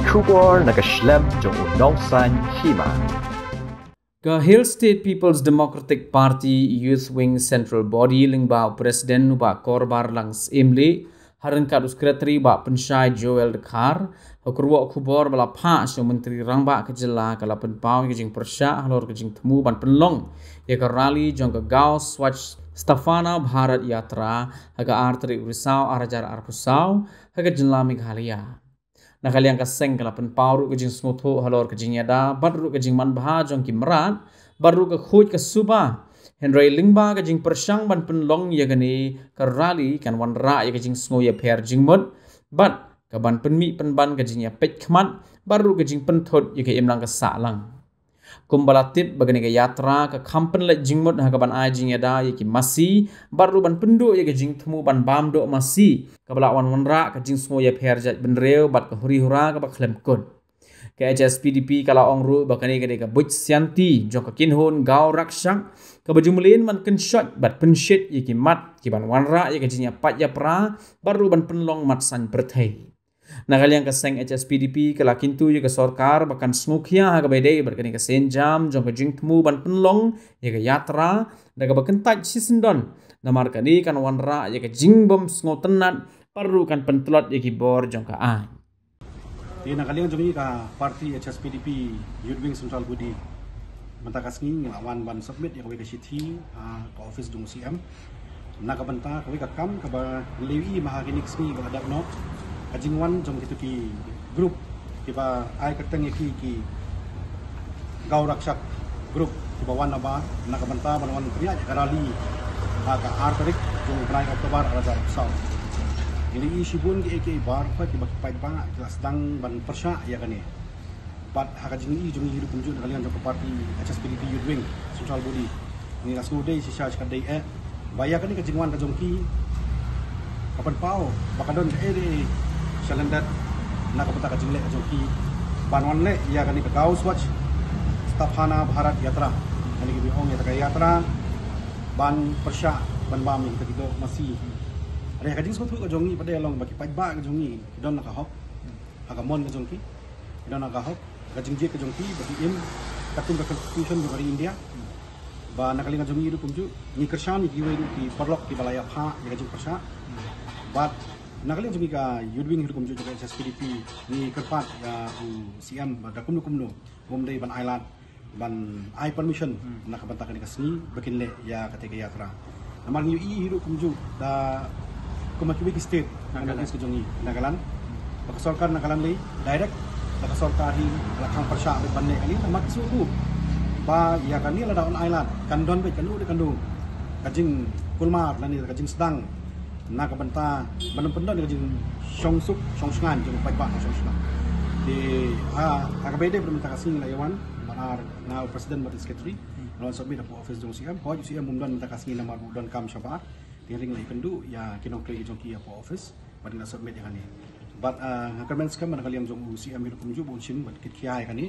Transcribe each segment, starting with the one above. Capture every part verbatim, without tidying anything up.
Khubor na ka shlem jong u nongsan hima. Ka Hill State People's Democratic Party Youth Wing Central Body lyngba u President u Bah Korbar Lang Syiem Lee, ha ryngkat u Secretary Bah Pynshai Joel Dkhar, ha ka kyrwoh khubor ba la phah sha u Myntri Rangbah ka jylla, ka la pynpaw ïa ka jingpyrshah halor ka jingthmu ban pynlong ïa ka rally jong ka Gaw Swachh Sthapana Bharat Yatra ha ka ar tarik u Risaw ar hajar arphew saw ha ka jylla Meghalaya. Na ka liang ka seng ka la pynpaw ruh ka jingsngewthuh halor ka jingïada bad ruh ka jingmanbha jong ki mrad bad ruh ka khuid ka suba. Hynrei lyngba ka jingpyrshang ban pynlong ïa kane ka rally kan wanrah ïa ka jingsngew ïapher jingmut bad ka ban pynmih pynban ka jingïapeit khmat bad ruh ka jingpynthut ïa ka imlang ka sahlang. Kumba la tip ba kane ka yatra ka kham pynleit jingmut ha ka ban ai jingïada ïa ki masi bad ruh ban pynduh ïa ka jingthmu ban bam duh masi, kaba la wan wanrah ka jingsngew ïapher jaitbynriew bad ka huri hura kaba khlem kut. Ka H S P D P ka la ong ruh ba kane ka dei ka buit sianti jong ka kynhun Gaw Rakshak kaba ju mlien ban kynshoh bad pynshit ïa ki mat ki ban wanrah ïa ka jingïapait ïapra bad ruh ban pynlong mat saiñ pyrthei. Na ka liang ka seng H S P D P ka la kyntu ïa ka sorkar ba kan sngewkhia ha kaba ïadei bad kane ka sienjam jong ka jingthmu ban pynlong ïa ka yatra da kaba kyntait shisyndon, namar kane kan wanrah ïa ka jingbym sngewtynnad bad ruh kan pyntlot ïa ki bor jong ka aiñ. Te na ka liang jong ngi ka party H S P D P Youth Wing Central Body, mynta ka sngi ngi la wan ban submit ïa kawei ka shithi ha ka office jong u C M. Na ka bynta kawei ka kam kaba ngi la ïohi ma ha kine ki sngi ba la dep noh, ka jingwan jong kito ki group kiba ai kyrteng ïa ki ki Gaw Rakshak group kiba wan nabar na ka bynta ban wan pynïaid ïa ka rally ha ka ar tarik jong u bnai October ar hajar arphew saw. Ngi la ïohi shibun kiei kiei baroh kiba ki paidbah ki la sdang ban pyrshah ïa kane. Bad ha ka jingïohi jong ngi hi ruh kumjuh na ka liang jong ka party H S P D P Youth Wing Central Body, ngi la sngewdei shisha sha ka dei eh ba ïa kane ka jingwan ka jong ki ka pynpaw ba ka don kaei kaei sha lyndet na ka bynta ka jingleh ka jong ki ban wan leh ïa kane ka Gaw Swachh Sthapana Bharat Yatra. Kane kiba ong ïa kata ka yatra ban pyrshah ban bam ïa kita ki doh masi. Hynrei ka jingsngewthuh ka jong ngi pat de long ba ki paidbah ka jong ngi ki don la ka hok ha ka mon ka jong ki, ki don la ka hok, ka jingjied ka jong ki ba ki im katkum ka constitution jong ka ri India. Ba na ka liang ka jong ngi ruh kumjuh ngi kyrshan ïa kiwei ruh ki paralok kiba la ïa phah ïa ka jingpyrshah. Bad na ka liang jong ngi ka Youth Wing hi ruh kumjuh jong ka H S P D P ngi kyrpad ïa u C M ba da kumno kumno um dei ban ai lad ban ai permission na ka bynta kane ka sngi ba kin leh ïa kata ka yatra. Namar ngi ïohi hi ruh kumjuh da kum ha kiwei ki state na ka North East ka jong ngi, Nagaland, ba ka sorkar Nagaland lei direct ba ka sorkar hi la khang pyrshah beit ban leh kane, namar ki sngewthuh ba ïa kane lada yn ai lad kan don beit kano de kano ka jingkulmar lane ka jingsdang na ka bynta ban pyndon ka jingshong suk shong shngaiñ jong u paidbah shong shngaiñ. Te ha ha kaba ïadei bad mynta ka sngi la ïa wan bad ar nga u president bad secretary la wan submit hapoh office jong u C M. Hooid u C M um don mynta ka sngi namar u don kam shabar. Te ring la ïakynduh ïa ki nongtrei jong ki hapoh office bad ngi la submit ïa kane. Bad ah, nga kyrmen skhem ba na ka liang jong u C M hi ruh kumjuh ba un shim bad kit khia ïa kane.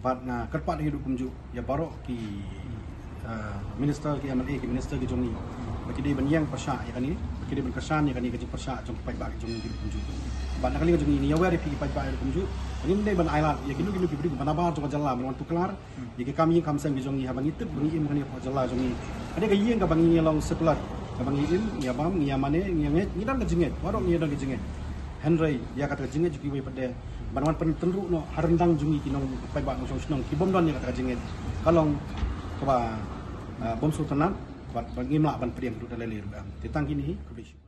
Bad nga kyrpad hi ruh kumjuh ïa baroh ki ah, minister ki M L A ki minister ki jong ngi ba ki dei ban ïeng pyrshah ïa kane, ba ki dei ban kyrshan ïa kane ka jingpyrshah jong ki paidbah ki jong ngi hi ruh kumjuh. Bad na ka liang jong ngi ngi ïawer ïa ki paidbah hi ruh kumjuh ba ngim dei ban ailad ïa kino kino ki briew kiba nabar jong ka jylla ban wan tuklar ïa ki kam ïing kam sem ki jong ngi haba ngi tip ba ngi im kane hapoh jylla jong ngi. Ka dei ka ïing kaba ngi ïa long secular, kaba ngi im, ngi ïa bam, ngi ïa mane, ngi ïa ngeit, ngi don ka jingngeit, baroh ngi ïa don ka jingngeit. Hynrei ïa kata ka jingngeit jong kiwei pat de ban wan pyntrei noh ha ryndang jong ngi ki nongpaidbah nongshong shnong ki bym don ïa kata ka jingngeit ka long kaba ah, bym sngewtynnad bad ba ngim lah ban pdiang ruh da lei lei ruh em. Te tang kine hi, khublei shibun.